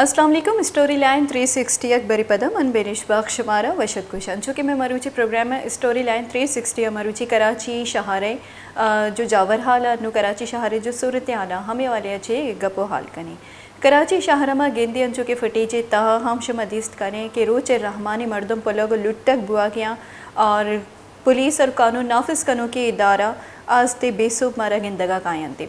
السلام علیکم، story line three sixty یک بری پدا من بینش بخش شمارا وش اتک گوشاں۔ چونکہ میں مروچی program story line three sixty ء مروچی کراچی شہر ء، آ، جو جاور حال ء نو کراچی شہر ء جو صورتحال ء ہمے حوالے ء چے گپ و حال کنیں۔ کراچی شہر ء ما گندی انچو کہ فٹیج ء تہا ہم شما دیست کنیں کہ روچ ء رحمانی مردم پلگ و لٹگ بواگیاں اور پولیس اور قانون نافذ کنوکیں ادارہ آ استے بے سوب مارا گندگا کاینت۔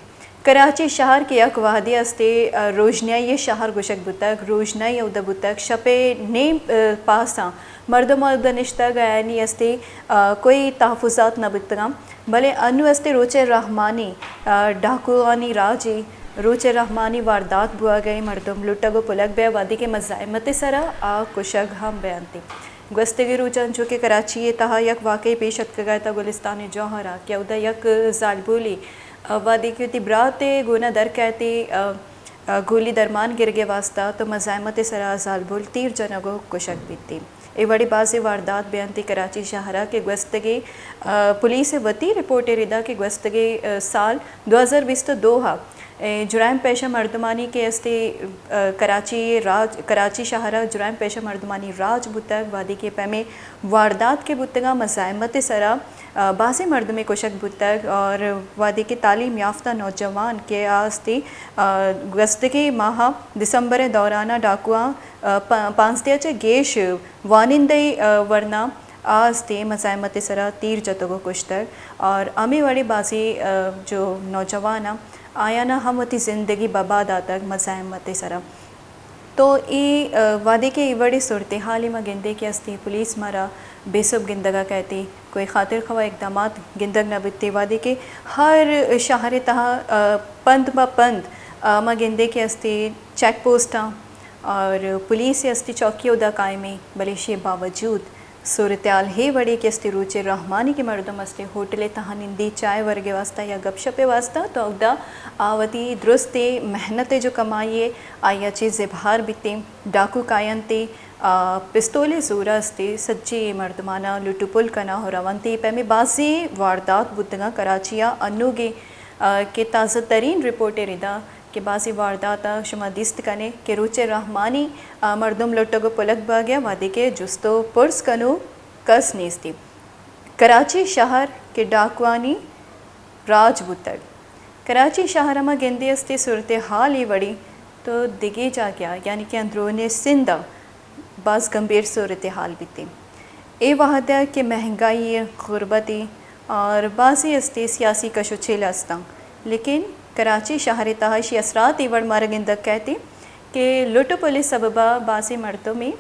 کراچی شہر کہ یک وہدے استے، آ، روژنائی شہر گوشگ بوتگ، روژنائی اودا بوتگ، شپ ء نیم، آ، پاساں مردم اودا نشتگ، آیانی استے، آ، کوئی تحفظات نہ بوتگاں، بلے انو استے روچ رحمانی، آ، ڈاکوانی راجی، روچ رحمانی واردات بوگ ء مردم لٹگ و پلگ بہ وہدے کہ مزاحمت سرا آ کشگ ہم بینت۔ گوستگیں روچاں چو کہ کراچی ء تہا یک واقعے پیش اتکگ ات گلستان جوہر ء کہ اودا یک زالبولے، آ، وہدے کہ وتی برات ء گونا در کئیت ء، آ، آ، گولی درمان گرگ ء واستہ تو مزاحمت ء سرا زالبول تیر جنگ ء کشگ بیت۔ اے وڑیں بازیں واردات بیانتی کراچی شہر ء کہ گوستگیں، آ، پولیس ء وتی رپورٹ ء ردا کہ گوستگیں، آ، سال دو ہزار بیست و دو ء اے جرائم پیشہ مردمانی کہ استے، آ، کراچی راج، کراچی شہر ء جرائم پیشہ مردمانی راج بوتگ، وہدے کہ پیمیں واردات کہ بوتگاں مزاحمت ء سرا، آ، بازیں مردمے کشگ بوتگ اور وہدے کہ تعلیم یافتہ نوجوان کہ آ استے، آ، گوستگیں ماہ دسمبر ء دوران ء ڈاکواں، آ، پ-، پانزدہ ء چہ گیش وانندہی، آ، ورنا آ استے مزاحمت ء سرا تیر جتگ و کشتگ اور ہمے وڑیں بازیں، آ، جو نوجوان آں، آیاناں ہم وتی زندگی ببا داتگ مزاحمت ء سرا۔ تو اے، آ، وہدے کہ اے وڑیں صورتحالے ما گندیں کہ استی پولیس مارا بے سوب گندگا کئیت، کوئی خاطر خواہ اقدامات گندگ نہ بیت، وہدے کہ ہر شہر ء تہا، آ، پند بہ پند، آ، ما گندیں کہ استی چیک پوسٹاں اور پولیس ء استی چوکی اودا قائم ایں، بلے ایشی باوجود صورتحال ہے وڑے کہ استی روچ رحمانی کہ مردم استی ہوٹل ء تہا نندی چائے ورگ ء واستہ یا گپ شپ ء واستہ تو اودا آ وتی درست محنت ء جو کمائی ء آئی ء چہ زبہر بیتیں، ڈاکو کاینت ء، آ، پستول ء زورا استی سجی مردمانا لٹ و پل کنا و رونت ء پیمیں بازیں واردات بوتگاں کراچی ء انوگیں، آ، کہ تازہ ترین رپورٹ ء ردا کہ بازیں واردات ء شما دیست کنے کہ روچ رحمانی، آ، مردم لٹگ و پلگ باگیا وہدے کہ جست و پرس کنو کس نیستی۔ کراچی شہر کہ ڈاکوانی راج بوتگ۔ کراچی شہر ہما گندے استی صورتحال ای وڑی تو دگے جاگہ یعنی کہ اندرون سندھ باز گمبھیر صورتحال بیتیں۔ اے وہد ء کہ مہنگائی، غربت ء اور بازیں استے سیاسی کش و چیل استاں، لیکن کراچی شہر ء تہا ایشی اثرات اے وڑ مارا گندگ کئیت کہ لٹ و پل ء سبب ء بازیں مردم ء،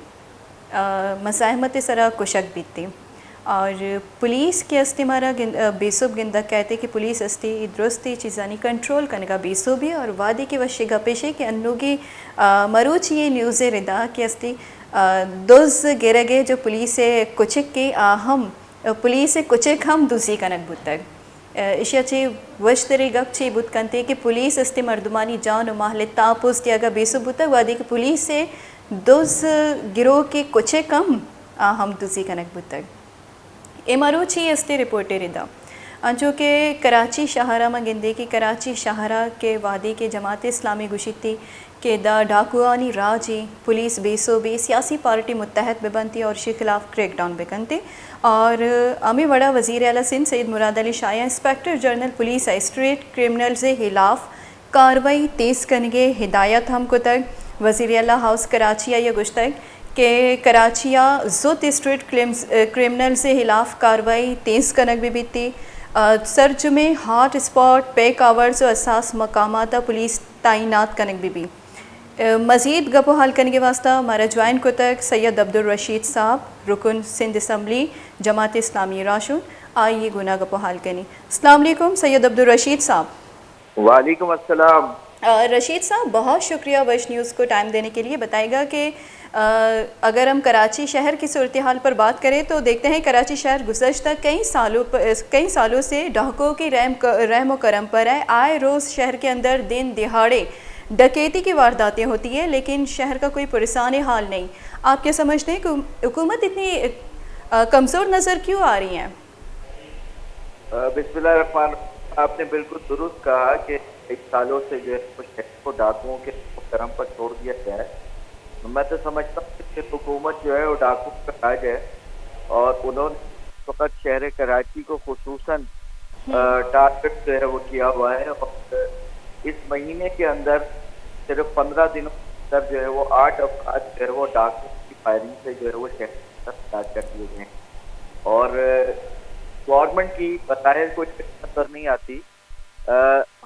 آ، مزاحمت ء سرا کشگ بیتیں اور پولیس کہ استے مارا گند-، آ، بے سوب گندگ کئیت کہ پولیس استے اے درست اے چیزانی کنٹرول کنگا بے سوبی اور وہدے کہ وشی گپشے کہ انوگی، آ، مروچی اے نیوز ء ردا کہ استے آ، دز گرگ ء جو پولیس ء کچک ء آ ہم، پولیس ء کچک ہم دزی کنگ بوتگ۔ آ، ایشی ء چہ وشتریں گپ چے بوت کنت کہ پولیس استی مردمانی جان و مال ء تاپوس دیگ ء بے سوب بوتگ، وہدے کہ پولیس ء دز گروک ء کچک ہم آ ہم دزی کنگ بوتگ۔ اے مروچی استی رپورٹ ء ردا انچو کہ کراچی شہر ء ما گندے کہ کراچی شہر ء کہ وہدے کہ جماعت اسلامی گوشیتی کہ دا ڈاکوانی راجی پولیس بے سوبی سیاسی پارٹی متحد بہ بنتی اور شی خلاف کریک ڈاؤن بہ کنتی اور ہمے وڑا وزیر اعلی سندھ سید مراد علی شاہ ء انسپکٹر جنرل پولیس ء اسٹریٹ کرمنلز ء خلاف کاروائی تیز کنگ ء ہدایت ہم کتگ۔ وزیر اعلی ہاؤس کراچی ء گوشتگ کہ کراچی ء زوت اسٹریٹ کرمز-، کرمنلز ء خلاف کاروائی تیز کنگ بہ بیت۔ آ، سرجمیں ہاٹ اسپاٹ، پیک آورز و حساس مقامات ء پولیس تعینات کنگ بہ بیت۔ آ، مزید گپ و حال کنگ ء واستہ مارا جوائن کتگ سید عبدالرشید صاحب، رکن سندھ اسمبلی، جماعت اسلامی راہشون، آئی ء گونا گپ و حال کنی۔ السلام علیکم سید عبدالرشید صاحب۔ وعلیکم السلام۔ آ، رشید صاحب، بہت شکریہ وش نیوز کو ٹائم دینے کے لیے۔ بتائیے گا کہ، آ، اگر ہم کراچی شہر کی صورتحال پر بات کریں تو دیکھتے ہیں کراچی شہر گزشتہ کئی سالوں پر، کئی سالوں سے ڈاکوؤں کی رحم ک-، رحم و کرم پر ہے۔ آئے روز شہر کے اندر دن دہاڑے ڈکیتی کی وارداتیں ہوتی ہیں، لیکن شہر کا کوئی پرسان حال نہیں۔ آپ کیا سمجھتے ہیں کہ حکومت اتنی، آ، کمزور نظر کیوں آ رہی ہیں؟ آ، بسم اللہ الرحمن الرحیم۔ آپ نے بالکل درست کہا کہ کئی سالوں سے جو ہے وہ شہر کو ڈاکوؤں کے کرم پر چھوڑ دیا گیا ہے۔ میں تو سمجھتا ہوں کہ صرف حکومت جو ہے وہ ڈاکو کا راج ہے، اور انہوں نے اس وقت شہر کراچی کو خصوصاً ٹارگٹ جو ہے وہ کیا ہوا ہے، اور اس مہینے کے اندر صرف پندرہ دنوں کے اندر جو ہے وہ آٹھ افراد جو ہے وہ ڈاکو کی فائرنگ سے جو ہے وہ شہر ہلاک کر دیے گئے ہیں۔ اور گورنمنٹ کی بظاہر کوئی نظر نہیں آتی،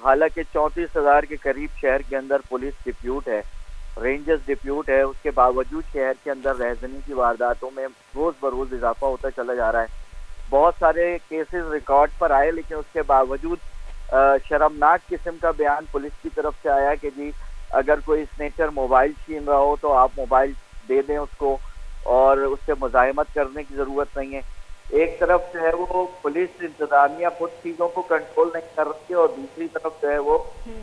حالانکہ چونتیس ہزار کے قریب شہر کے اندر پولیس ڈپیوٹ ہے، رینجرز ڈپیوٹ ہے، اس کے باوجود شہر کے اندر رہزنی کی وارداتوں میں روز بروز اضافہ ہوتا چلا جا رہا ہے۔ بہت سارے کیسز ریکارڈ پر آئے، لیکن اس کے باوجود شرمناک قسم کا بیان پولیس کی طرف سے آیا کہ جی، اگر کوئی اسنیچر موبائل چھین رہا ہو تو آپ موبائل دے دیں اس کو، اور اس سے مزاحمت کرنے کی ضرورت نہیں ہے۔ ایک طرف جو ہے وہ پولیس انتظامیہ خود چیزوں کو کنٹرول نہیں کر رہی ہے، اور دوسری طرف جو ہے وہ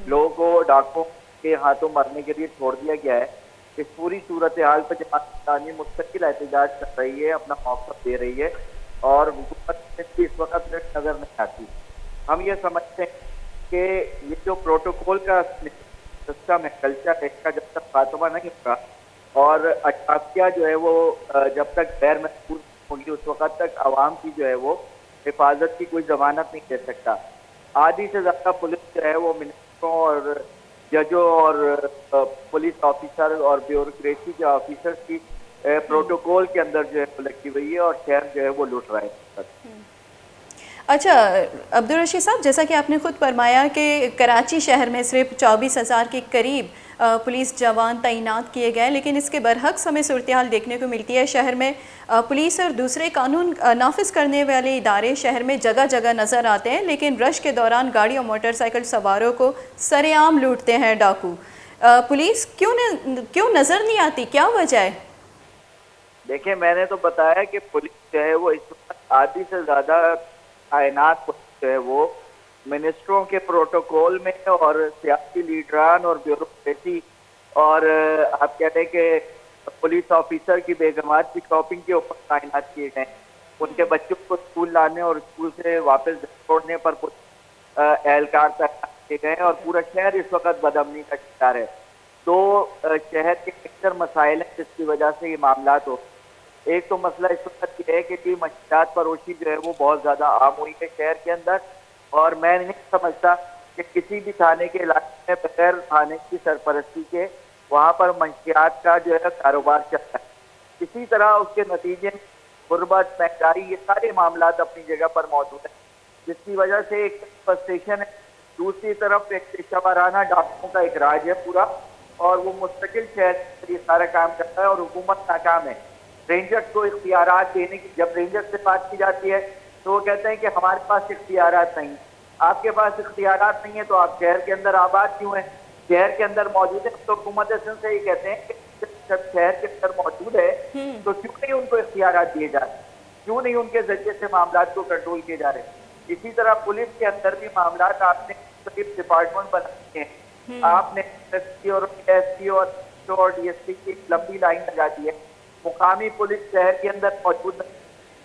لوگوں کو ڈاکو کے ہاتھوں مرنے کے لیے چھوڑ دیا گیا ہے۔ اس پوری صورتحال پر جماعت اسلامی مستقل احتجاج کر رہی ہے، اپنا موقف دے رہی ہے، اور حکومت کی اس وقت نظر نہیں آتی۔ ہم یہ سمجھتے ہیں کہ یہ جو پروٹوکول کا سسٹم ہے، کلچر ہے، اس کا جب تک خاتمہ نہیں ہوگا اور اشرافیہ جو ہے وہ جب تک غیر محفوظ ہوگی، اس وقت تک عوام کی جو ہے وہ حفاظت کی کوئی ضمانت نہیں دے سکتا۔ آدھی سے زیادہ پولیس جو ہے وہ منسٹروں اور ججوں اور پولیس آفیسر اور بیوروکریسی کے آفیسرز کی پروٹوکول کے اندر جو ہے وہ لگی ہوئی ہے اور شہر جو ہے وہ لٹ رہا ہے۔ اچھا، عبدالرشید صاحب، جیسا کہ آپ نے خود فرمایا کہ کراچی شہر میں صرف چوبیس ہزار کے قریب پولیس جوان تعینات کیے گئے، لیکن اس کے برعکس ہمیں صورتحال دیکھنے کو ملتی ہے۔ شہر میں پولیس اور دوسرے قانون نافذ کرنے والے ادارے شہر میں جگہ جگہ نظر آتے ہیں، لیکن رش کے دوران گاڑی اور موٹر سائیکل سواروں کو سرعام لوٹتے ہیں ڈاکو۔ پولیس کیوں نظر نہیں آتی؟ کیا وجہ ہے؟ دیکھیں، میں نے تو بتایا کہ پولیس جو ہے وہ اس وقت آدھی سے زیادہ تعینات پولیس جو ہے وہ منسٹروں کے پروٹوکول میں اور سیاسی لیڈران اور بیوروکریسی اور آپ کہتے ہیں کہ پولیس آفیسر کی بیگمات کی شاپنگ کے اوپر تعینات کیے گئے ہیں۔ ان کے بچوں کو اسکول لانے اور اسکول سے واپس چھوڑنے پر پولیس اہلکار تعینات کیے گئے ہیں اور پورا شہر اس وقت بدامنی کا شکار ہے۔ تو شہر کے اکثر مسائل ہیں جس کی وجہ سے یہ معاملات ہو۔ ایک تو مسئلہ اس وقت یہ ہے کہ جی منشیات فروشی جو ہے وہ بہت زیادہ عام ہوئی ہے شہر کے اندر، اور میں نہیں سمجھتا کہ کسی بھی تھانے کے علاقے میں بغیر تھانے کی سرپرستی کے وہاں پر منشیات کا جو ہے کاروبار چل رہا ہے۔ اسی طرح اس کے نتیجے میں غربت، مہنگائی، یہ سارے معاملات اپنی جگہ پر موجود ہیں، جس کی وجہ سے ایک طرف فرسٹریشن ہے، دوسری طرف ایک پیشہ ورانہ ڈاکوؤں کا ایک راج ہے پورا، اور وہ مستقل شہر پر یہ سارا کام کرتا ہے اور حکومت ناکام ہے۔ رینجرز کو اختیارات دینے کی، جب رینجرز سے بات کی جاتی ہے تو وہ کہتے ہیں کہ ہمارے پاس اختیارات نہیں۔ آپ کے پاس اختیارات نہیں ہے تو آپ شہر کے اندر آباد کیوں ہیں، شہر کے اندر موجود ہیں؟ تو حکومت سندھ سے یہ کہتے ہیں کہ جب شہر کے اندر موجود ہے تو کیوں نہیں ان کو اختیارات دیے جاتے؟ کیوں نہیں ان کے ذریعے سے معاملات کو کنٹرول کیے جا رہے ہیں؟ اسی طرح پولیس کے اندر بھی معاملات، آپ نے مختلف ڈپارٹمنٹ بنائے ہیں، آپ نے ایس پی اور ایس پی اور ڈی ایس پی کی ایک لمبی لائن لگا دی ہے۔ مقامی پولیس شہر کے اندر موجود نہیں۔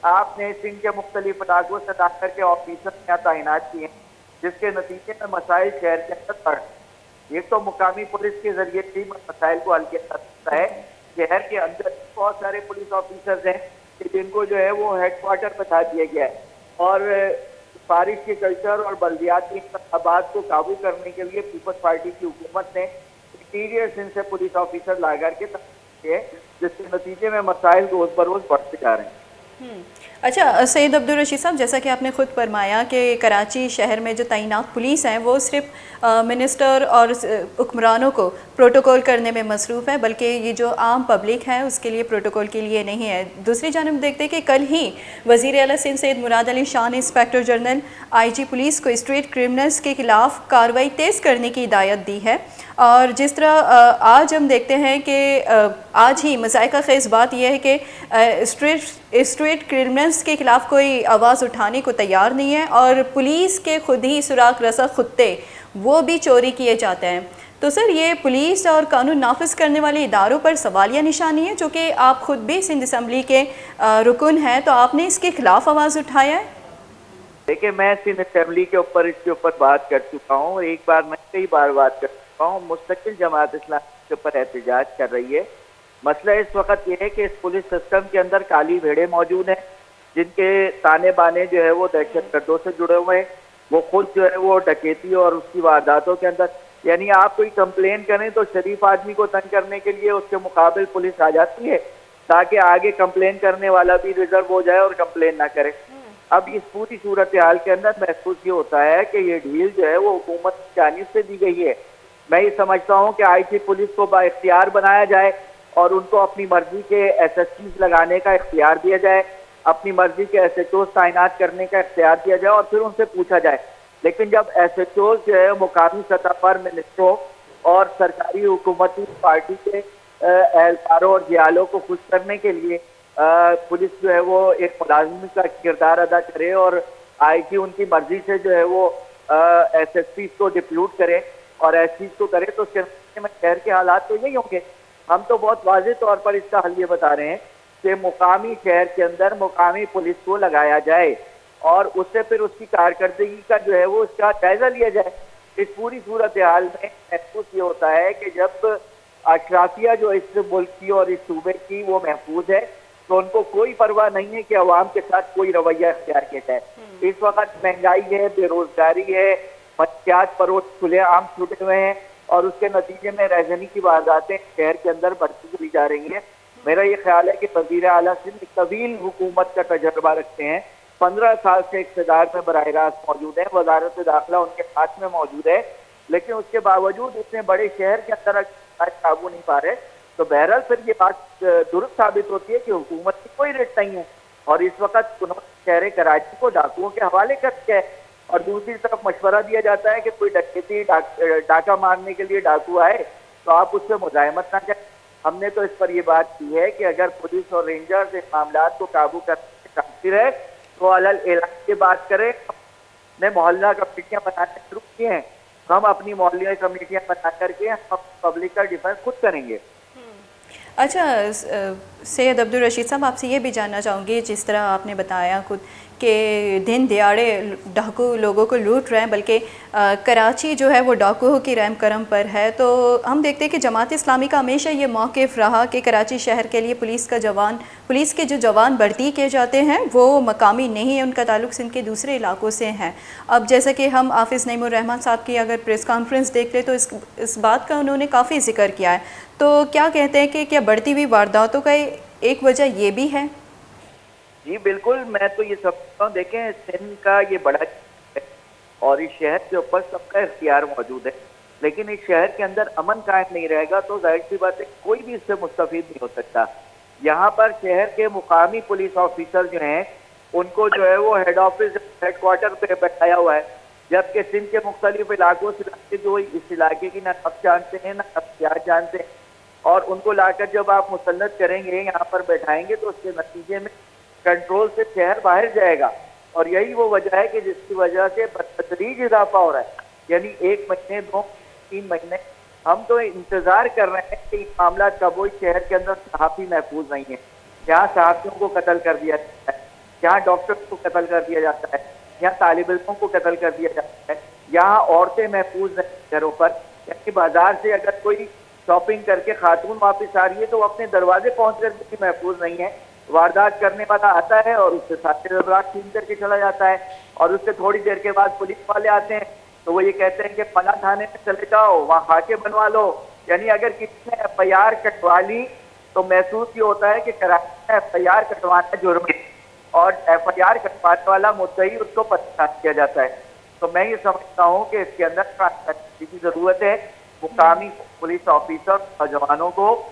آپ نے سندھ کے مختلف علاقوں سے لا کر کے آفیسر یہاں تعینات کیے ہیں، جس کے نتیجے میں مسائل شہر کے اندر بڑھ رہے ہیں۔ یہ تو مقامی پولیس کے ذریعے سے ہی مسائل کو حل کیا جا سکتا ہے۔ شہر کے اندر بہت سارے پولیس آفیسرز ہیں کہ جن کو جو ہے وہ ہیڈ کوارٹر بتا دیا گیا ہے، اور پارش کے کلچر اور بلدیاتی انتخابات کو قابو کرنے کے لیے پیپلز پارٹی کی حکومت نے انٹیریئر سندھ سے پولیس آفیسر لا کر کے تعینات کیے، جس کے نتیجے میں مسائل روز بروز بڑھتے جا رہے ہیں۔ اچھا سید عبدالرشید صاحب، جیسا کہ آپ نے خود فرمایا کہ کراچی شہر میں جو تعینات پولیس ہیں وہ صرف منسٹر اور حکمرانوں کو پروٹوکول کرنے میں مصروف ہے، بلکہ یہ جو عام پبلک ہے اس کے لیے پروٹوکول کے لیے نہیں ہے۔ دوسری جانب دیکھتے کہ کل ہی وزیر اعلیٰ سندھ سید مراد علی شاہ نے انسپکٹر جنرل، آئی جی پولیس کو اسٹریٹ کرمنلز کے خلاف کارروائی تیز کرنے کی ہدایت دی ہے، اور جس طرح آج ہم دیکھتے ہیں کہ آج ہی مضحکہ خیز بات یہ ہے کہ اسٹریٹ اسٹریٹ کرمنلز کے خلاف کوئی آواز اٹھانے کو تیار نہیں ہے اور پولیس کے خود ہی سراغ رساں کتے وہ بھی چوری کیے جاتے ہیں۔ تو سر، یہ پولیس اور قانون نافذ کرنے والے اداروں پر سوالیہ نشانی ہے، جو کہ آپ خود بھی سندھ اسمبلی کے رکن ہیں، تو آپ نے اس کے خلاف آواز اٹھایا ہے؟ دیکھیں، میں سندھ اسمبلی کے اوپر اس کے اوپر بات کر چکا ہوں، ایک بار میں کئی بار بات کر چکا ہوں، مستقل جماعت اسلامی اس کے اوپر احتجاج کر رہی ہے۔ مسئلہ اس وقت یہ ہے کہ اس پولیس سسٹم کے اندر کالی بھیڑیں موجود ہیں، جن کے تانے بانے جو ہے وہ دہشت گردوں سے جڑے ہوئے ہیں۔ وہ خود جو ہے وہ ڈکیتی اور اس کی وارداتوں کے اندر، یعنی آپ کوئی کمپلین کریں تو شریف آدمی کو تنگ کرنے کے لیے اس کے مقابل پولیس آ جاتی ہے، تاکہ آگے کمپلین کرنے والا بھی ریزرو ہو جائے اور کمپلین نہ کرے۔ اب اس پوری صورتحال کے اندر محسوس یہ ہوتا ہے کہ یہ ڈھیل جو ہے وہ حکومت کی جانب سے دی گئی ہے۔ میں یہ سمجھتا ہوں کہ آئی جی پولیس کو با اختیار بنایا جائے اور ان کو اپنی مرضی کے ایس ایس پیز لگانے کا اختیار دیا جائے، اپنی مرضی کے ایس ایچ اوز تعینات کرنے کا اختیار دیا جائے اور پھر ان سے پوچھا جائے۔ لیکن جب ایس ایچ اوز جو ہے مقامی سطح پر منسٹروں اور سرکاری حکومتی پارٹی کے، آ، اہلکاروں اور جیالوں کو خوش کرنے کے لیے، آ، پولیس جو ہے وہ ایک ملازم کا کردار ادا کرے اور آئی جی ان کی مرضی سے جو ہے وہ، آ، ایس ایس پیز کو ڈپیوٹ کرے اور ایس پیز کو کرے، تو اس کے نتیجے میں شہر کے حالات تو یہی ہوں گے۔ ہم تو بہت واضح طور پر اس کا حل یہ بتا رہے ہیں کہ مقامی شہر کے اندر مقامی پولیس کو لگایا جائے اور اس سے پھر اس کی کارکردگی کا جو ہے وہ اس کا جائزہ لیا جائے۔ اس پوری صورتحال میں محسوس یہ ہوتا ہے کہ جب اشرافیہ جو اس ملک کی اور اس صوبے کی وہ محفوظ ہے، تو ان کو کوئی پرواہ نہیں ہے کہ عوام کے ساتھ کوئی رویہ اختیار کیا جائے۔ اس وقت مہنگائی ہے، بے روزگاری ہے، منشیات فروش کھلے عام چھوٹے ہوئے ہیں اور اس کے نتیجے میں رہزنی کی وارداتیں شہر کے اندر بڑھتی چلی جا رہی ہیں۔ میرا یہ خیال ہے کہ وزیر اعلیٰ سندھ ایک طویل حکومت کا تجربہ رکھتے ہیں، پندرہ سال سے اقتدار میں براہ راست موجود ہیں، وزارت داخلہ ان کے ہاتھ میں موجود ہے، لیکن اس کے باوجود اتنے بڑے شہر کے اندر اگر قابو نہیں پا رہے، تو بہرحال پھر یہ بات، آ، درست ثابت ہوتی ہے کہ حکومت کی کوئی رٹ نہیں ہے۔ اور اس وقت انہوں نے شہر کراچی کو ڈاکوؤں کے حوالے کر دیا ہے اور دوسری طرف مشورہ دیا جاتا ہے کہ کوئی ڈکیتی، ڈاک-، ڈاکہ مارنے کے لیے ڈاکو آئے تو آپ اس سے مزاحمت نہ کریں۔ ہم نے تو اس پر یہ بات کی ہے کہ اگر پولیس اور رینجرز ان معاملات کو قابو کرنے میں قاصر ہے تو علل اعلان یہ بات کریں۔ ہم نے محلہ کمیٹیاں بنانے شروع کی ہیں، ہم اپنی محلہ کمیٹیاں بنا کر کے ہم پبلک کا ڈیفنس خود کریں گے۔ اچھا، س-، سید عبدالرشید صاحب، آپ سے یہ بھی جاننا چاہوں گی، جس طرح آپ نے بتایا خود کہ دن دیہاڑے ڈاکو لوگوں کو لوٹ رہے ہیں، بلکہ، آ، کراچی جو ہے وہ ڈاکوؤں کی رحم کرم پر ہے، تو ہم دیکھتے ہیں کہ جماعت اسلامی کا ہمیشہ یہ موقف رہا کہ کراچی شہر کے لیے پولیس کا جوان، پولیس کے جو جوان بھرتی کیے جاتے ہیں وہ مقامی نہیں ہیں، ان کا تعلق سندھ کے دوسرے علاقوں سے ہیں۔ اب جیسا کہ ہم حافظ نعیم الرحمن صاحب کی اگر پریس کانفرنس دیکھ لیں تو اس، اس بات کا انہوں نے کافی ذکر کیا ہے۔ تو کیا کہتے ہیں کہ کیا بڑھتی ہوئی وارداتوں کا ایک وجہ یہ بھی ہے؟ جی بالکل، میں تو یہ سمجھتا ہوں، دیکھیں، سندھ کا یہ بڑا ہے اور اس شہر کے اوپر سب کا اختیار موجود ہے، لیکن اس شہر کے اندر امن قائم نہیں رہے گا تو ظاہر سی بات ہے کوئی بھی اس سے مستفید نہیں ہو سکتا۔ یہاں پر شہر کے مقامی پولیس آفیسر جو ہیں، ان کو جو ہے وہ ہیڈ آفس، ہیڈ کوارٹر پہ بٹھایا ہوا ہے، جبکہ سندھ کے مختلف علاقوں سے آ کے جو اس علاقے کی نہ نبض جانتے ہیں، نہ نفسیات جانتے ہیں، اور ان کو لا کر جب آپ مسلط کریں گے، یہاں پر بیٹھائیں گے، تو اس کے نتیجے میں کنٹرول سے شہر باہر جائے گا۔ اور یہی وہ وجہ ہے کہ جس کی وجہ سے بتدریج اضافہ ہو رہا ہے، یعنی ایک مہینے، دو، تین مہینے، ہم تو انتظار کر رہے ہیں کہ یہ معاملہ کب ہو، اس شہر کے اندر صحافی محفوظ نہیں ہے، یہاں صحافیوں کو قتل کر دیا جاتا ہے، یہاں ڈاکٹر کو قتل کر دیا جاتا ہے، یہاں طالب علموں کو قتل کر دیا جاتا ہے، یہاں عورتیں محفوظ نہیں گھروں پر، یعنی بازار سے اگر کوئی شاپنگ کر کے خاتون واپس آ رہی ہے تو وہ اپنے دروازے پہنچ کر بھی محفوظ نہیں ہے۔ واردات کرنے والا آتا ہے اور اس سے سارے زیورات چھین کر کے چلا جاتا ہے اور اس سے تھوڑی دیر کے بعد پولیس والے آتے ہیں تو وہ یہ کہتے ہیں کہ فلاں تھانے میں چلے جاؤ، وہاں خاکے بنوا لو۔ یعنی اگر کسی نے ایف آئی آر کٹوا لی تو محسوس یہ ہوتا ہے کہ کراچی میں ایف آئی آر کٹوانا جرم ہے اور ایف آئی آر کٹوانے والا مدعی اس کو پریشان کیا جاتا ہے۔ تو میں یہ سمجھتا ہوں کہ اس کے اندر ٹرانسپیرنسی کی ضرورت ہے۔ مقامی پولیس آفیسر اور جوانوں کو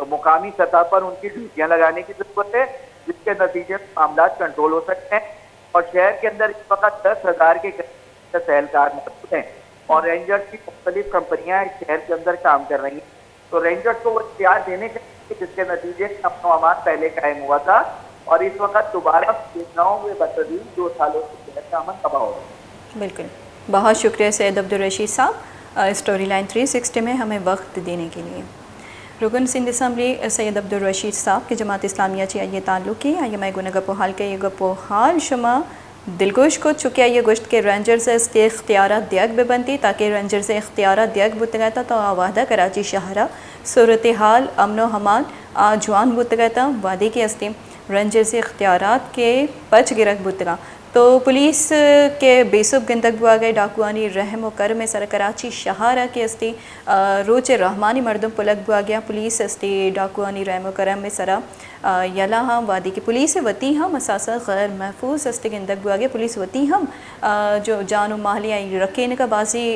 مقامی سطح پر ان کی ڈیوٹیاں لگانے کی ضرورت ہے، جس کے نتیجے میں معاملات کنٹرول ہو سکتے ہیں۔ اور شہر کے اندر اس وقت دس ہزار کے قریب دس اہلکار موجود ہیں اور رینجرز کی مختلف کمپنیاں اس شہر کے اندر کام کر رہی ہیں۔ تو رینجرز کو وہ اختیار دینے چاہیے، جس کے نتیجے میں امن و امان پہلے قائم ہوا تھا اور اس وقت دوبارہ دیکھ رہا ہوں، وہ بتدریج دو سالوں سے شہر کا امن تباہ ہو رہا ہے۔ بالکل، بہت شکریہ سید عبدالرشید صاحب، اسٹوری لائن تھری سکسٹی میں ہمیں وقت دینے کے لیے۔ رکن سندھ اسمبلی سید عبدالرشید صاحب کہ جماعت اسلامیہ چی آئی تعلق ہے، آئی مئے گون گپ و حال کہ یہ گپ و حال شما دلگوش کت، چونکہ آئی ءَ گوشت کہ رینجرز ءَ استے اختیارات دیگ بہ بنتی، تاکہ رینجرز ءَ اختیارات دیگ بوتگ ات تو آ وہد ءَ کراچی شہر ءِ صورتحال، امن و امان آ جوان بوتگ ات۔ وہدے کہ استے رینجرز ءِ اختیارات کہ پچ گرگ بوتگ ات تو پولیس کہ بے سوب گندگ بوگ ءَ، ڈاکوانی رحم و کرم ءِ سر ءَ کراچی شہر ءَ کہ استے، آ، روچ ءِ رحمانی مردم پلگ بوگ ءَ، پولیس استے ڈاکوانی رحم و کرم ءِ سر ءَ آ، یلا ہم وہدے کہ پولیس ءِ وتی ہم اثاثہ غیر محفوظ استے گندگ بوگ ءَ، پولیس وتی ہم، آ، جو جان و مالی آئی رکینگ ءَ بازی،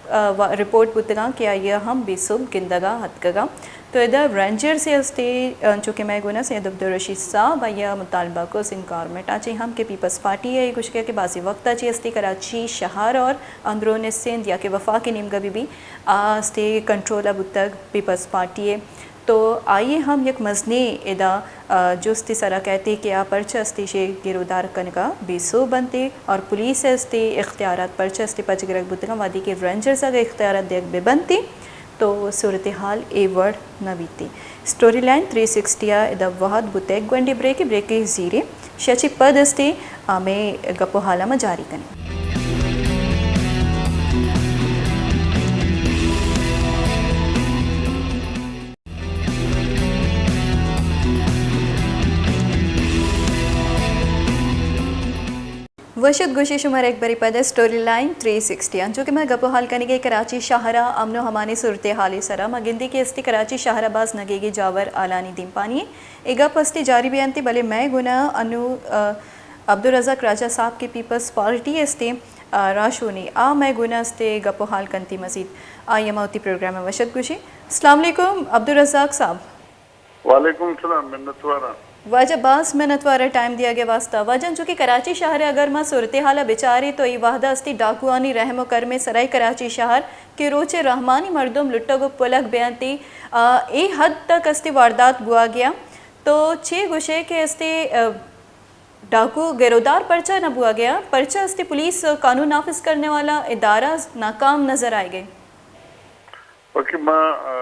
آ، و-، رپورٹ بوتگاں کہ آئی ءَ ہم بے سوب گندگ ءَ اتکگاں۔ تو ادا رینجرز ءِ استے، آ، چونکہ مئے گونا سید عبدالرشید صاحب آئی ءَ مطالبہ کو سندھ گورنمنٹ ءَ چے ہم کہ پیپلز پارٹی ءَ گوشگ ءَ کہ بازی وقت ءَ چے استے کراچی شہر اور اندرون سندھ یا کہ وفاق ءِ نیمگ ءَ بہ بی، آ استے کنٹرول ءَ بوتگ پیپلز پارٹی ءِ۔ تو آئی ءَ ہم یک مزنیں ادا، آ، جستے سر ءَ کئیت کہ آ پرچا استے ایشی ءِ گرودار کنگ ءَ بے سوب انت اور پولیس ءِ استے اختیارات پرچا استے پچ گرگ بوتگاں، وہدے کہ رینجرز ءَ اگاں اختیارات دیگ بہ بنت تو صورتحال اے وڑ نہ بیت۔ اسٹوری لائن تھری سکسٹی ءَ ادا وہد بوتگ گونڈیں بریکے، بریکے زیریں، شچی پد استے آ مئے گپ و حال ءَ ما جاری کنیں۔ وش اتک گوشی شمارا یک بری پد اسٹوری لائن تھری سکسٹی۔ انچو کہ ما گپ و حال کنگے کراچی شہر ءِ امن و امان ءِ صورتحال ءِ سر ءَ، ما گندی کہ استی کراچی شہر ءَ باز نگیگی جاور حالانی دیمپانی اے گپ استی جاری بیانتی، بلے مئے گونا انو، آ، عبدالرزاق راجہ صاحب کہ پیپلز پارٹی استی، آ، راہشونی آ مئے گونا استی گپ و حال کنتی مزید۔ آئی ءَ ما وتی پروگرام ءَ وش اتک گوشی۔ السلام علیکم عبدالرزاق صاحب۔ وعلیکم السلام، منتواراں۔ واجہ باز منتوار ٹائم دیگ ءِ واسطہ۔ واجہ انچو کہ کراچی شہر ءِ اگر ما صورتحال ءَ بچاریں تو اے وہد ءَ استی ڈاکوانی رحم و کرم ءِ سر ءَ کراچی شہر کہ روچ ءِ رحمانی مردم لٹگ و پلگ بیانتی، آ، اے حد تک استی واردات بوگ ءَ۔ تو چے گوشے کہ استی، آ، ڈاکو گرودار پرچا نہ بوگ ءَ؟ پرچا استی پولیس قانون نافذ کرنے والا ادارہ ناکام نظر آئے گئے؟ باقی ما، آ،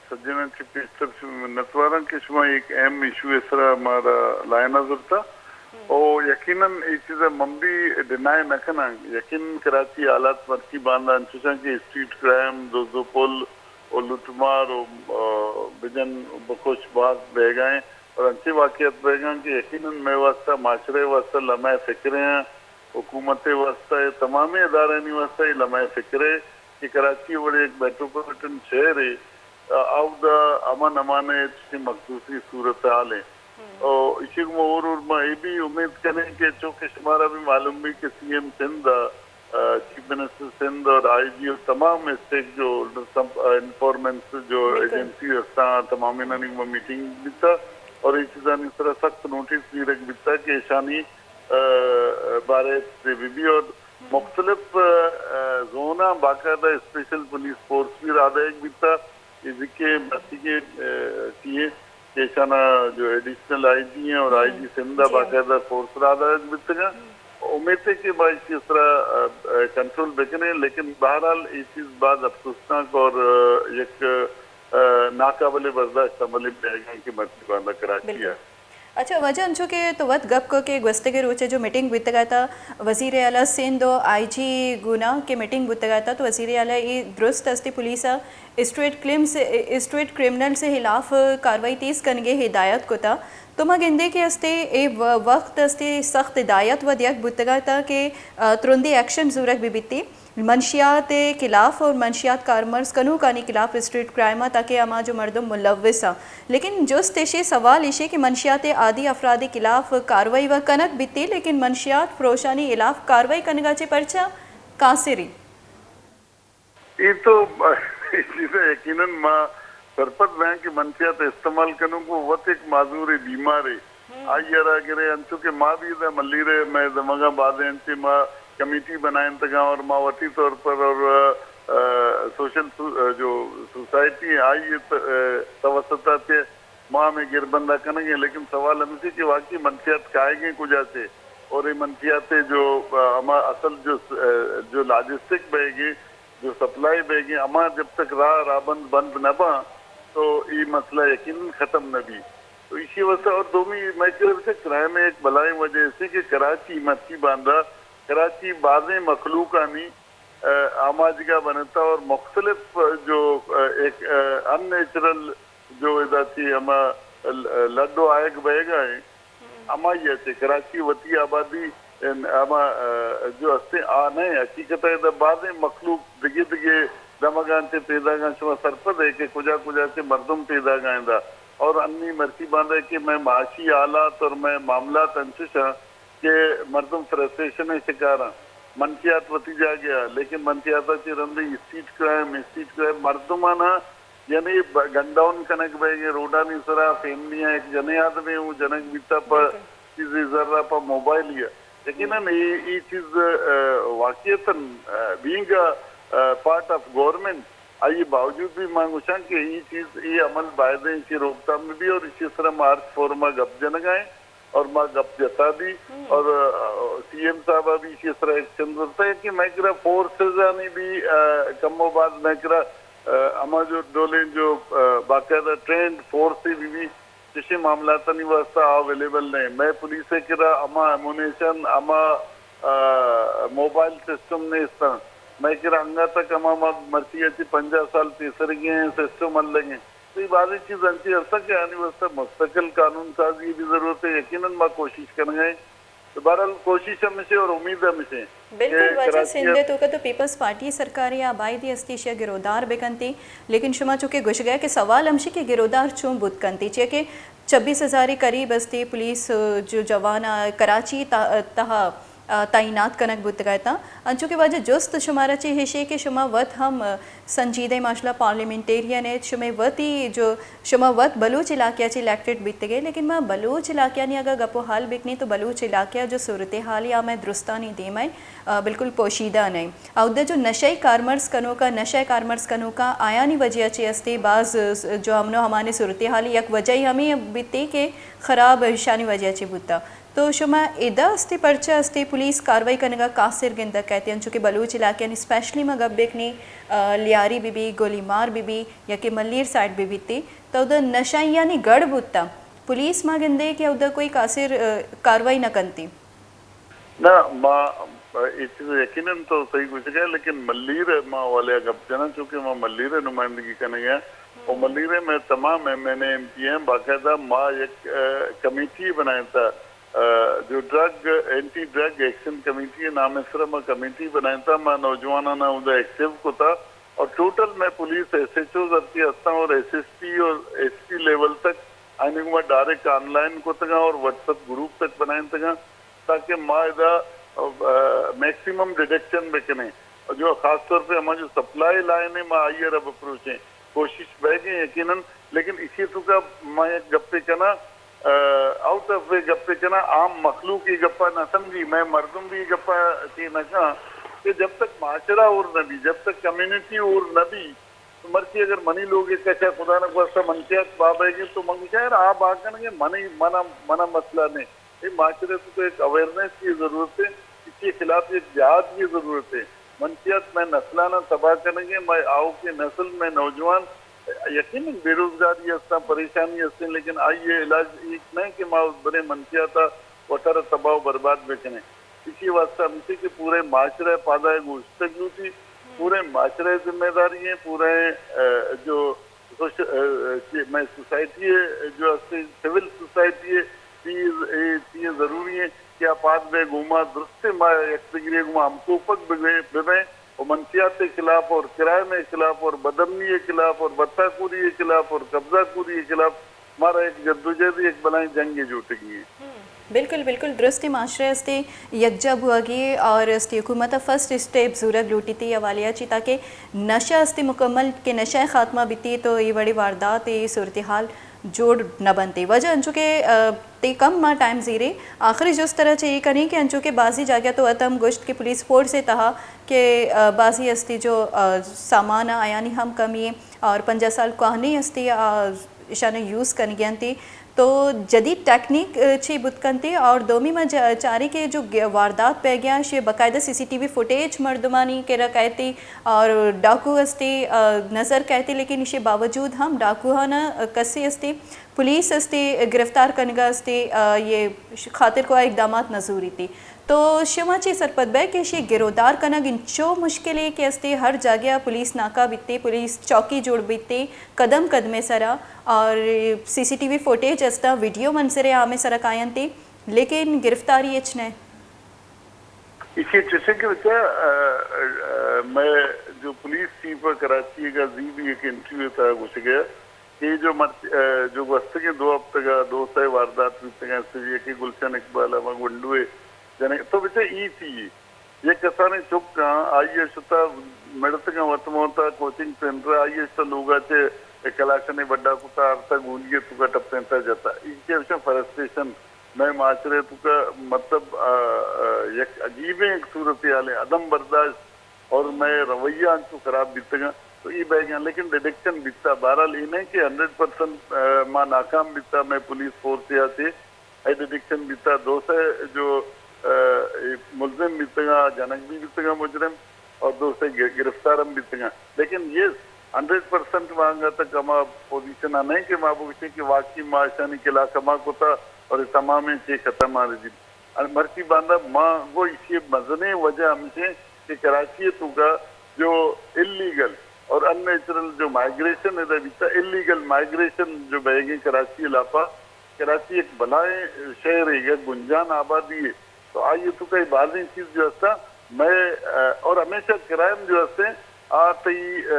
سجناں چہ پیشتر شمئے منتواراں کہ شما یک اہم ایشو ءِ سرا مارا لائن ءَ زرتا۔ او یقیناً اے چیز ءَ من بھی ڈینائی نہ کناں۔ یقیناً کراچی حالات مرچی باندا انچوشاں کہ اسٹریٹ کرائم، دز و پل و لوٹ مار و، آ، بجن بکش باز بیگا ایں اور انچیں واقعات بیگا ایں کہ یقیناً مئے واسطہ، معاشرہ ءِ واسطہ لمحہ فکر ایں۔ حکومت ءِ واستہ ءُ تمامیں ادارہانی واستہ اے لمحہ فکر ءِ کہ کراچی وڑیں یک میٹروپولیٹن شہرے، آ، اودا امن امان ءِ چشیں مخصوصیں صورتحالے۔ او ایشی گوما ہور ہور ما اے بھی امید کنیں کہ چونکہ شمارا بھی معلوم بی کہ سی ایم سندھ ءَ، آ، چیف منسٹر سندھ اور آئی جی اور تمام اسٹیک جو ہولڈر سب، آ، انفارمنٹس جو ایجنسی ہستاں، تمامینانی گوما میٹنگ بیتا اور اے چیزانی سرا سخت نوٹس گیرگ بیتا کہ ایشانی آ، بارے ءَ بہ بی اور مختلف، آ، زوناں باقاعدہ اسپیشل پولیس فورس بھی راہ دئیگ بیتا، اے ذکر مرچیگیں، آ، چی ایں کہ ایشانا جو ایڈیشنل آئی جی ایں اور آئی جی سندھ ءَ باقاعدہ فورس راہ دئیگ بیتگاں۔ امید ہے کہ ما ایشی سرا، آ، آ، کنٹرول بکنیں، لیکن بہرحال اے چیز باز افسوسناک اور، آ، یک، آ، ناقابل برداشت عملے بیگاں کہ مرچی باندا کراچی ءَ۔ اچھا واجہ، انچو کہ تو وت گپ کو کہ گوستگیں روچ ءَ جو میٹنگ بیتگ ات وزیر اعلیٰ سندھ و آئی جی گونا کہ میٹنگ بیتگ ات تو وزیر اعلیٰ اے درست استی پولیس ءَ اسٹریٹ کلمز، اسٹریٹ کرمنلز ءِ خلاف کاروائی تیز کنگ ءِ ہدایت کتا۔ تو ما گندے کہ استی اے و-، وقت استی سخت ہدایت و دیگ بیتگ ات کہ، آ، ترندی ایکشن زورگ بہ بیتی۔ منشیات ءِ خلاف اور منشیات کارمرز کنوکانی خلاف اسٹریٹ کرائم ءَ تاکہ ہما جو مردم ملوث آں۔ لیکن جست ایشی، سوال ایشی کہ منشیات ءِ عادی افراد ءِ خلاف کاروائی و کنگ بیتی، لیکن منشیات فروشانی خلاف کاروائی کنگا چہ پرچا قاصری؟ اے تو اے چیز ءَ یقیناً ما سرپد بیاں کہ منشیات استعمال کنوک وت یک معذورے، بیمارے۔ آئی ءَ را گرے، انچو کہ ما بھی ادا ملیر ءَ مئے دمگاں بازیں انچیں ما کمیٹی بنائینتگاں اور ما وتی طور پر اور، آ، سوشل سو-، آ، جو سوسائٹی ہیں، آئی ءِ ت-، آ، توسط ءَ چہ ما ہمے گربندا کنگ ءَ ایں، لیکن سوال ہمیش ایں کہ واقعی منشیات کائیگ ایں کجا چہ اور اے منشیات ءِ جو، آ، ہما اصل جو س-، آ، جو لاجسٹک بئیگ ایں، جو سپلائی بئیگ ایں، ہما جب تک راہ، راہبند بند نہ باں تو اے مسئلہ یقیناً ختم نہ بی۔ تو ایشی واسطہ اور دومی میں کرا کرائم ایک بلائیں وجہ ایسی کہ کراچی مرچی باندا کراچی بازیں مخلوقانی آماجگا بنتا اور مختلف جو ایک ان نیچرل جو ادا چی ہما لڈو آئیگ بئیگا ہیں، ہمائی ء چہ کراچی وتی آبادی ہما جو استیں آ نہ، حقیقت ء ادا بازیں مخلوق دگہ دگہ دمگاں چہ پیداگاں، شما سرپد ہے کہ کجا کجا چہ مردم پیداگاں ادا اور انی مرچی باندا کہ مئے معاشی حالات اور مئے معاملات انچش ہیں کہ مردم فرسٹریشن ء شکار ہیں۔ منشیات وتی جاگہ ء، لیکن منشیات ء چہ رندی اسٹریٹ کرائم، اسٹریٹ کرائم مردمانا یعنی گن ڈاؤن کنگ بئیگیں روڈانی سرا فیملی ء یک جنے آدمے اوں جنگ بیتا پہ چیزے زر ء پہ موبائل ء۔ یقیناً اے اے چیز واقعیتاً بینگ پارٹ آف گورنمنٹ، آئی باوجود بھی من گوشاں کہ اے چیز اے عمل باید ہے، ایشی روک تھام بھی اور ایشی سرا مارچ فورما گپ جنگا ہیں۔ اور ما گپ جتا دی اور سی ایم صاحب ء بھی ایشی سرا ایکشن زرتا ہے کہ میں کرا فورسز آنی بھی کم و باز میں کرا ہما جو ڈولیں جو باقاعدہ ٹرینڈ فورس بھی بھی چشیں معاملاتانی واسطہ اویلیبل نہیں۔ میں پولیس ء کرا ہما ایمونیشن، ہما موبائل سسٹم نیستاں۔ میں کرا انگا تک ہما ما مرچی ء چہ پنجاہ سال پیسرگیں سسٹم الگیں۔ تو یہ بازیں چیز انچیں ہستاں کہ آنی واسطہ مستقل قانون سازی بھی ضرورت ہے۔ یقیناً ما کوشش کنگا ہیں۔ تو بہرحال کوشش ہمیشہ اور امید ہمیشہ۔ بالکل واجہ، سندھ ء توکا تو پیپلز پارٹی سرکار ء آ باید استی ایشی ء گرودار بکنتی، لیکن شما چونکہ گوشگا کہ سوال ہمشی کہ گرودار چون بوت کنتی، چیا کہ چبیس ہزار قریب استی پولیس جو جوان کراچی تہا تعینات کنگ بوتگ اتاں۔ انچو کہ واجہ جست شمارا چہ ایشی کہ شما وت ہم سنجیدہ ماشاءاللہ پارلیمنٹیرین ایت، شمے وتی جو شما وت بلوچ علاقہ چہ الیکٹڈ بیتگے، لیکن ما بلوچ علاقہ نی اگا گپ و حال بکنی تو بلوچ علاقہ جو صورتحال یا میں درستانی دیمائیں بالکل پوشیدہ نہیں۔ اودا جو نشئی کارمرز کنوکا، نشہ کارمرز کنوکا آیانی وجہ چہ استے باز جو امن و امان صورتحال یک وجہ ہمیں بیتے کہ خراب شانی وجہ چہ بوتا۔ تو شما ادا استے پرچہ استے پولیس کاروائی کنگا قاصر گندگ کئیت، انچو کہ بلوچ علاقیانی اسپیشلی ما گپ بکنی، لیاری بی بی، گولی مار بی بی یا کہ ملیر سائیڈ بی بیتی، تو اودا نشائیانی گڑ بوتا، پولیس ما گندے کہ اودا کوئی قاصر کاروائی نہ کنتی۔ نہ، ما اے چیز یقیناً تو صحیح گوشگا، لیکن ملیر ما والے گپ جنا، چونکہ ما ملیر نمائندگی کنگا، اور ملیر میں تمام M N A, M P M باقاعدہ ما یک کمیٹی بنائیں تھا، جو drug, anti drug action committee نام سر ما کمیٹی بنائیں تھا، ما نوجوانانا اودا ایکٹیو کتا اور ٹوٹل میں پولیس ایس ایچ اوز ارتی ہستاں اور ایس ایس پی اور ایس پی لیول تک آنی گوما ڈائریکٹ آن لائن کتگاں اور واٹس ایپ گروپ تک بنائیں تگاں تاکہ ما ادا میکسیمم ڈیڈکشن بکنیں۔ جو خاص طور پہ ہما جو سپلائی لائن ہے ما آئی ء رب اپروچیں۔ کوشش بئیگیں یقیناً، لیکن ایشی توکا ما یک گپے کناں، آؤٹ آف وے گپے کناں، عام مخلوق یہ گپا نہ سمجھی، میں مردم بھی یہ گپا چی نہ کہاں کہ جب تک معاشرہ اور نہ بھی، جب تک کمیونٹی اور نہ بھی، تو مرچی اگر منی لوگ ایک اچھا خدا نہ خواستہ منشیات بابے گے تو من گوشاں یار آ باکنگے منی منا منا مسئلہ نہیں۔ اے معاشرے تو ایک اویئرنس کی ضرورت ہے، اس کے خلاف ایک جہاد کی ضرورت ہے۔ منشیات میں نسلانا تباہ کرنگے، میں آؤ کے نسل میں نوجوان یقیناً بے روزگاری ہستاں، پریشانی ہستیں، لیکن آئی یہ علاج ایک نہیں کہ ما بڑے منشیات وتر تباہ و برباد بکنے۔ اسی واسطہ ہم سے کہ پورے معاشرے پادا گوشتگ لوٹی، پورے معاشرے ذمہ داری ہیں، پورے جو میں سوسائٹی ہے جو ہستے سول سوسائٹی ہے، یہ ضروری ہے کہ آ پاد بے گوما درست ما یک دگرے گوما ہم کوپک ببیں و منشیات کے خلاف اور کرائم کے خلاف اور بدامنی کے خلاف اور بتاکوری کے خلاف اور قبضہ کوری کے خلاف مارا یک جدوجہد، یک بلائیں جنگے جوٹگی ہیں۔ بالکل، بالکل درست۔ معاشرہ استے یکجا بوگی اور استے حکومت فرسٹ اسٹیپ زورگ لوٹیتی حوالے چی تاکہ نشہ استے مکمل کہ نشہ خاتمہ بیتی تو یہ وڑی واردات، یہ صورتحال جوڑ نہ بنتے۔ واجہ انچو کہ تے کم ما ٹائم زیرے، آخری جست ترا چہ یہ کنی کہ انچو کہ بازی جاگہ تو اتم گوشت کہ پولیس فورس تہا کہ بازی استے جو سامان آیانی ہم کمی اور پنجاہ سال کوہنی استے اشانے یوز کنگی انتی۔ تو جدید ٹیکنیک، ء، چی بوت کنتی؟ اور دومی ما ج-، چاری کہ جو گ-، واردات پیگیا شی باقاعدہ سی سی ٹی وی فوٹیج مردمانی کرا کئیتی اور ڈاکو استی، ء، نظر کئیتی، لیکن اشی باوجود ہم ڈاکو ہانا، ء، کسی استی، پولیس استی، گرفتار کنگا استی، ء، یہ ش-، خاطر کو اقدامات نزوری تی۔ تو شما چی سرپد بئے کہ اشی گرودار کنگ انچو مشکلے کہ استی، ہر جاگہ پولیس ناکا بیتی، پولیس چوکی جوڑ بیتی، قدم قدمے سرا، اور سی سی ٹی وی فوٹیج استا، ویڈیو منظر عام سرا کاینتی، لیکن گرفتاری اچ نہ۔ ایشی چشیں کہ بچا، ا، ا، میں جو پولیس چیف ہے کراچی کا زی بھی ایک انٹرویو تھا گوشگیا کہ جو مر-، ا، جو گوستگیں دو ہفتگا دو سئے واردات بیتگاں، سے یکے گلشن اقبال ہما گونڈوے جنگ، تو بچا ای چی یک کسانیں چک آں، آئی ء شتا مڑتگاں وت مونتا کوچنگ سینٹر ء، آئی ء شتا لوگ ء چہ کلاشنے بڈا کتا، آرتا گولی ء توکا ٹپینتا جتا۔ ایشی ء گوشاں فرسٹریشن مئے معاشرے ء توکا مطلب، آ، آ، یک عجیبیں یک صورتحالے، عدم برداشت اور مئے رویہ انچو خراب بیتگاں تو ای بئیگاں، لیکن ڈیڈکشن بیتا۔ بہرحال ای نہ کہ ہنڈریڈ پرسنٹ، آ، ما ناکام بیتا، مئے پولیس فورس یا چہ اے ڈیڈکشن بیتا، دو سئے جو، ا، اے ملزم بیتگاں، جنگ بھی بیتگاں مجرم، اور دو سئے گر-، گرفتار ہم بیتگاں۔ لیکن یہ ہنڈریڈ پرسنٹ ما انگا تک ہما پوزیشن ء نہیں کہ ما بگوشیں کہ واقعی ما اشانی خلاف ہما کتا اور یہ تمامیں چے ختم آ رہی۔ مرچی باندا ما گو ایشی مزنیں وجہ ہمیشیں کہ کراچی توکا جو انلیگل اور ان نیچرل جو مائگریشن ادا بیتا، انلیگل مائگریشن جو بئیگیں کراچی لاپا، کراچی یک بلائیں شہرے، یک گنجان آبادی ہے، تو آئی توکا یہ بازیں چیز جو ہستا، میں، ا، اور ہمیشہ کرائم جو ہستے، آ تئی، ا،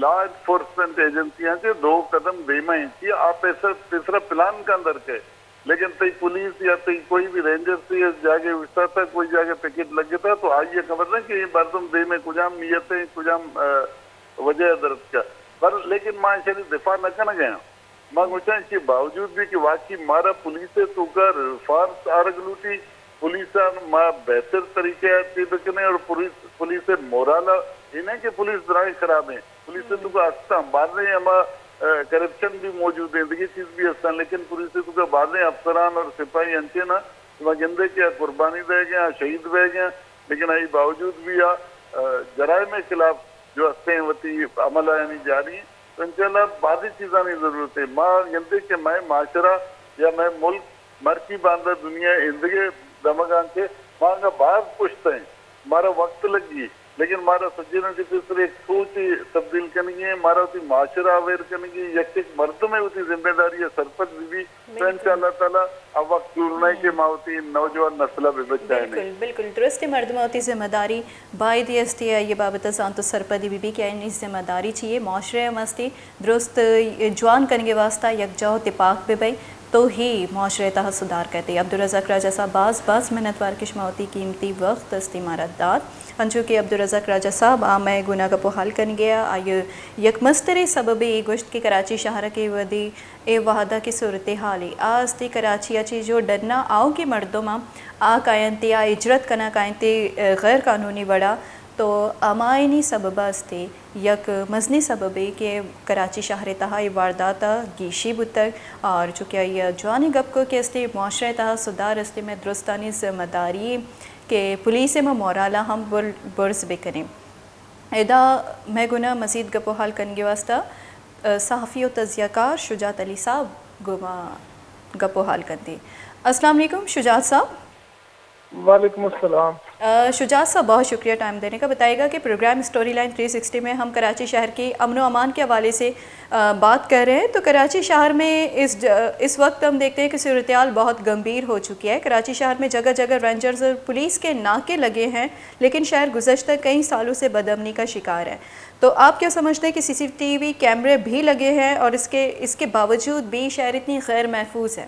لا انفورسمنٹ ایجنسیاں چہ دو قدم دیما ہیں، کہ آ پیسہ، پیسرا پلان کا اندر کے، لیکن تئی پولیس یا تئی کوئی بھی رینجر سے اس جاگے اوشتاتا، کوئی جاگے پکٹ لگتا، تو آئی خبر نہ کہ یہ مردم دیمے کجام نیت ہے، کجام، ا، وجہ درد کا۔ پر لیکن ما اشانی دفاع نہ کرنا گیا۔ ما گوشاں ایشی باوجود بھی کہ واقعی مارا پولیس ء توکا ریفارمز آرگ لوٹی، پولیس ء ما بہتر طریقے ء چی بکنیں اور پولیس، پولیس ء مورال ء، اے نہ کہ پولیس درائیں خراب ہیں، پولیس ء توکا ہستاں، بازیں ہما، ا، کرپشن بھی موجود ہیں، دگہ چیز بھی ہستاں، لیکن پولیس ء توکا بازیں افسران اور سپاہی انچیں نا کہ ما گندے کہ آ قربانی دے گئے، آ شہید بہ گئے، لیکن آئی باوجود بھی آ، ا، جرائم ء خلاف جو ہستیں وتی عمل آیانی جاری ہیں۔ تو انشاءاللہ بازیں چیزانی ضرورت ہے۔ ما گندے کہ مئے معاشرہ یا مئے ملک مرچی باندا دنیا ایندگہ دمگاں کہ ما انگا باز پشت ہیں، مارا وقت لگی، لیکن مارا سجینوں کے پیسر ایک سوچ تبدیل کنگی ہے، مارا وتی معاشرہ اویئر کنگی، یک یک مردم وتی ذمہ داری سرپد بی، تو بالکل۔ انشاءاللہ تعالی آ وقت دور نہ کہ ما وتی نوجوان نسل ء بہ بچائیں۔ بالکل، بالکل درست۔ مردم وتی ذمہ داری باید استی، آئی بابت زانت و سرپدی بی بی کہ آئی ذمہ داری چی ہے، معاشرے ہم استی، درست جوان کنگے واسطہ یکجا و تپاک بہ بئی تو ہی معاشرے تہا سدھار کئیتی۔ عبدالرزاق راجہ صاحب، باز باز منتوار کہ شما وتی قیمتی وقت استی مارا دات۔ انچو کہ عبدالرزاق راجہ صاحب آ مئے گونا گپ و حال کنگے آ، آئی یک مستریں سببے اے گوشت کہ کراچی شہر کے ودی اے وہدا کہ صورتحالے آ استی کراچی ء چہ جو ڈنا آؤکیں مردماں آ کاینت ء آ ہجرت کناں کاینت ء غیر قانونی وڑا، تو ہمائنی سبب ء استی یک مزنیں سببے کہ کراچی شہر ء تہا اے واردات ء گیشی بوتگ۔ اور چونکہ آئی ء جوانیں گپ کو کہ استی معاشرہ ء تہا سدھار استی، مئے درستانی ذمہ داری کہ پولیس ء ما مورال ء ہم بر-، برز بکنیں۔ ادا مئے گونا مزید گپ و حال کنگے واسطہ، ء، صحافی و تجزیہ کار شجاعت علی صاحب گوں ما گپ و حال کنتی۔ السلام علیکم شجاعت صاحب۔ وعلیکم السلام۔ ء، شجاعت صاحب، بہت شکریہ ٹائم دینے کا۔ بتائیے گا کہ program story line three sixty میں ہم کراچی شہر کے امن و امان کے حوالے سے، ء، بات کر رہے ہیں، تو کراچی شہر میں اس ج-، اس وقت ہم دیکھتے ہیں کہ صورتحال بہت گمبھیر ہو چکی ہے۔ کراچی شہر میں جگہ جگہ رینجرز اور پولیس کے ناکے لگے ہیں، لیکن شہر گزشتہ کئی سالوں سے بدامنی کا شکار ہے۔ تو آپ کیا سمجھتے ہیں کہ سی سی ٹی وی کیمرے بھی لگے ہیں اور اس کے، اس کے باوجود بھی شہر اتنی غیر محفوظ ہے؟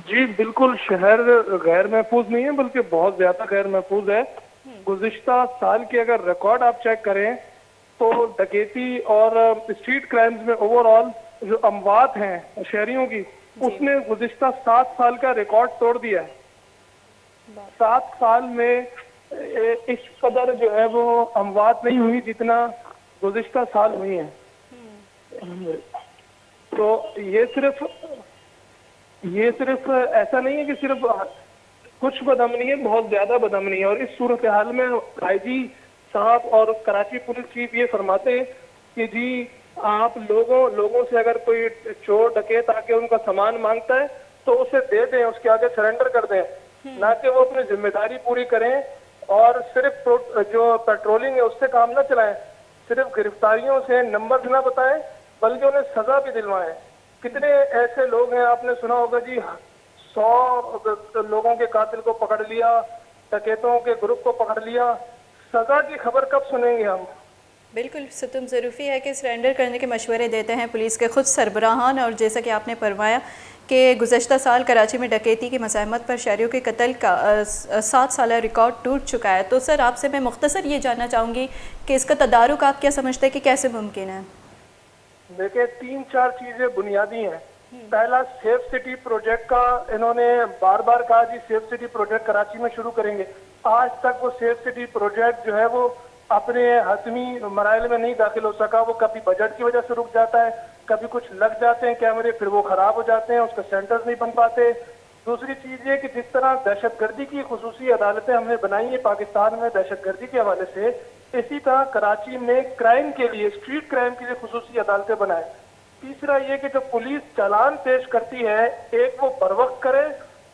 جی، بالکل شہر غیر محفوظ نہیں ہے، بلکہ بہت زیادہ غیر محفوظ ہے۔ گزشتہ سال کے اگر ریکارڈ آپ چیک کریں تو ڈکیتی اور اسٹریٹ کرائمز میں اوور آل جو اموات ہیں شہریوں کی، جی۔ اس نے گزشتہ سات سال کا ریکارڈ توڑ دیا ہے۔ سات سال میں، اے، اس قدر جو ہے وہ اموات نہیں ہوئی جتنا گزشتہ سال ہوئی ہیں۔ ہم۔ تو یہ صرف یہ صرف ایسا نہیں ہے کہ صرف کچھ بدامنی ہے، بہت زیادہ بدامنی ہے۔ اور اس صورتحال میں آئی جی صاحب اور کراچی پولیس چیف یہ فرماتے ہیں کہ جی، آپ لوگوں لوگوں سے اگر کوئی چور ڈکیت آ کے ان کا سامان مانگتا ہے تو اسے دے دیں، اس کے آگے سرنڈر کر دیں، نہ کہ وہ اپنی ذمہ داری پوری کریں اور صرف پرو- جو پیٹرولنگ ہے اس سے کام نہ چلائیں، صرف گرفتاریوں سے نمبر نہ بتائیں، بلکہ انہیں سزا بھی دلوائیں۔ کتنے ایسے لوگ ہیں، آپ نے سنا ہوگا جی، سو لوگوں کے قاتل کو پکڑ لیا، ڈکیتوں کے گروپ کو پکڑ لیا۔ سزا کی خبر کب سنیں گے ہم؟ بالکل، ستم ضروری ہے کہ سرنڈر کرنے کے مشورے دیتے ہیں پولیس کے خود سربراہان۔ اور جیسا کہ آپ نے فرمایا کہ گزشتہ سال کراچی میں ڈکیتی کی مزاحمت پر شہریوں کے قتل کا، آ، س-، سات سالہ ریکارڈ ٹوٹ چکا ہے، تو سر، آپ سے میں مختصر یہ جاننا چاہوں گی کہ اس کا تدارک آپ کیا سمجھتے ہیں کہ کیسے ممکن ہے؟ دیکھیں، تین چار چیزیں بنیادی ہیں۔ پہلا، سیف سٹی پروجیکٹ کا انہوں نے بار بار کہا، جی، سیف سٹی پروجیکٹ کراچی میں شروع کریں گے۔ آج تک وہ سیف سٹی پروجیکٹ جو ہے، وہ اپنے حتمی مراحل میں نہیں داخل ہو سکا۔ وہ کبھی بجٹ کی وجہ سے رک جاتا ہے، کبھی کچھ لگ جاتے ہیں کیمرے، پھر وہ خراب ہو جاتے ہیں، اس کا سینٹرز نہیں بن پاتے۔ دوسری چیز یہ کہ جس طرح دہشت گردی کی خصوصی عدالتیں ہم نے بنائی ہیں پاکستان میں دہشت گردی کے حوالے سے، اسی طرح کراچی میں کرائم کے لیے، اسٹریٹ کرائم کے لیے خصوصی عدالتیں بنائیں۔ تیسرا یہ کہ جو پولیس چالان پیش کرتی ہے، ایک، وہ بروقت کرے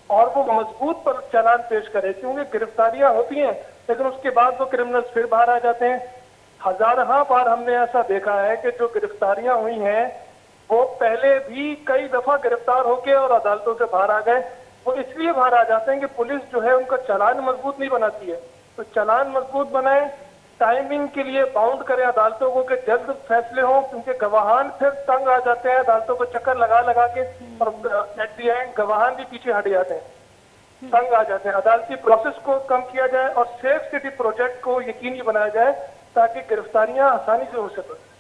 اور وہ مضبوط پر چالان پیش کرے، کیونکہ گرفتاریاں ہوتی ہیں لیکن اس کے بعد وہ کرمنلز پھر باہر آ جاتے ہیں۔ ہزارہاں بار ہم نے ایسا دیکھا ہے کہ جو گرفتاریاں ہوئی ہیں، وہ پہلے بھی کئی دفعہ گرفتار ہو کے اور عدالتوں سے باہر آ گئے۔ وہ اس لیے باہر آ جاتے ہیں کہ پولیس جو ہے، ان کا چالان مضبوط نہیں بناتی ہے۔ تو چالان مضبوط بنائیں، ٹائمنگ کے لیے باؤنڈ کریں عدالتوں کو کہ جلد فیصلے ہوں، کیونکہ گواہان پھر تنگ آ جاتے ہیں عدالتوں کو چکر لگا لگا کے، اور ایٹ دی اینڈ گواہان بھی پیچھے ہٹ جاتے ہیں، تنگ آ جاتے ہیں۔ عدالتی پروسیس کو کم کیا جائے اور سیف سٹی پروجیکٹ کو یقینی بنایا جائے تاکہ گرفتاریاں آسانی سے ہو سکیں۔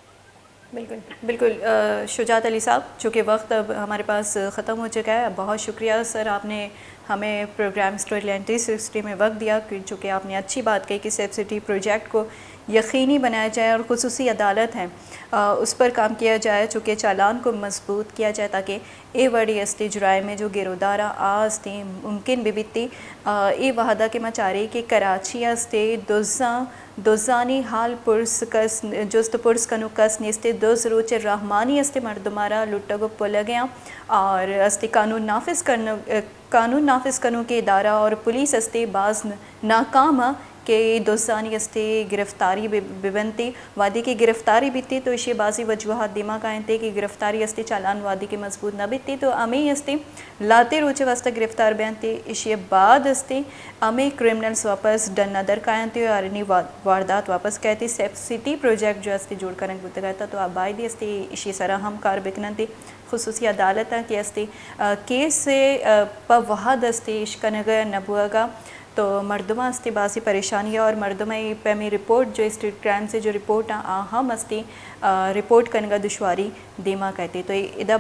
بالکل، بالکل۔ آ، شجاعت علی صاحب، چونکہ وقت اب ہمارے پاس ختم ہو چکا ہے، بہت شکریہ سر، آپ نے ہمیں program story line three sixty میں وقت دیا، کہ چونکہ آپ نے اچھی بات کہی کہ سیف سٹی پروجیکٹ کو یقینی بنایا جائے اور خصوصی عدالت ہے، آ، اس پر کام کیا جائے، چونکہ چالان کو مضبوط کیا جائے تاکہ اے وڑی استے جرائم جو گرودارا آ استے ممکن بہ بیتی۔ آ، اے وہدا کہ ما چارے کہ کراچی استے دزاں دزانی حال پرس کس، جست پرس کنوک کس نیستے۔ دز روچ رحمانی استے مردمارا لٹگ و پلگیاں اور استے قانون نافذ کرن-، قانون نافذ کنوکیں ادارہ اور پولیس استے باز ن-، ناکام آں کہ دزانی استے گرفتاری بہ-، ببنتے۔ وہدے کہ گرفتاری بیتے تو ایشی بازی وجوہات دیما کاینتے کہ گرفتاری استے چالان وہدے کہ مضبوط نہ بیتے تو ہمے استے لہتے روچے واسطہ گرفتار بیانتے، ایشی بعد استے ہمے کرمنلز واپس ڈن ءَ در کاینتے اور آرانی وا-، واردات واپس کئیتے۔ سیف سٹی پروجیکٹ جو استے جوڑ کنگ بوتگاتا تو آ بایدی استے ایشی سرا ہم کار بکننتے۔ خصوصی عدالت آں کہ استے، آ، کیس ءَ، آ، پہ وہد استے اش کنگ نہ بوگا تو مردماں استے بازی پریشانی اور مردماں اے پیمیں رپورٹ جو اسٹریٹ کرائم سے جو رپورٹ آں آ ہم استے، آ، رپورٹ کنگا دشواری دیما کئیتے۔ تو اے ادا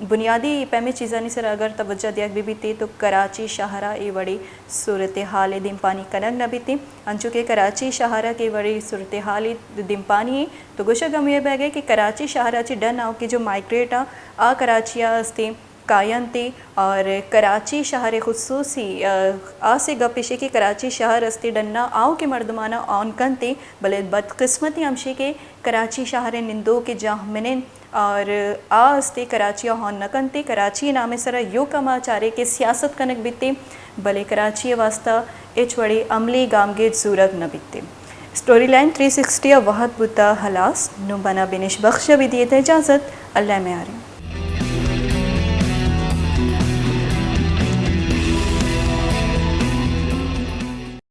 بنیادی پیمیں چیزانی سرا اگر توجہ دیگ بہ بیتے تو کراچی شہرا اے وڑی صورتحال ءِ دیمپانی کنگ نہ بیتے، انچو کہ کراچی شہرا کہ اے وڑی صورتحال ءِ دیمپانی تو گوشگ ہمے بیگ ءَ کہ کراچی شہرا چہ ڈن آؤکیں جو مائیگریٹ آں آ کراچی ءَ استے کاینتے اور کراچی شہر خصوصی، آ، آ سے گپ ایشی کہ کراچی شہر استے ڈنا آؤکیں مردمانا آن کنتے، بلے بدقسمتی ہمشی کہ کراچی شہر نندوک جاہ منند اور آ استے کراچی ءَ ہون نہ کنتے۔ کراچی ءِ نام ءِ سرا یو کما چارے کہ سیاست کنگ بیتے، بلے کراچی ءِ واسطہ ہچ وڑے عملی گامگیج زورگ نہ بیتے۔ اسٹوری لائن تھری سکسٹی ءِ وہد بوتا ہلاس۔ نوں منا بنش بخش ءَ بہ دیت اجازت۔ اللہ ءِ میاریں۔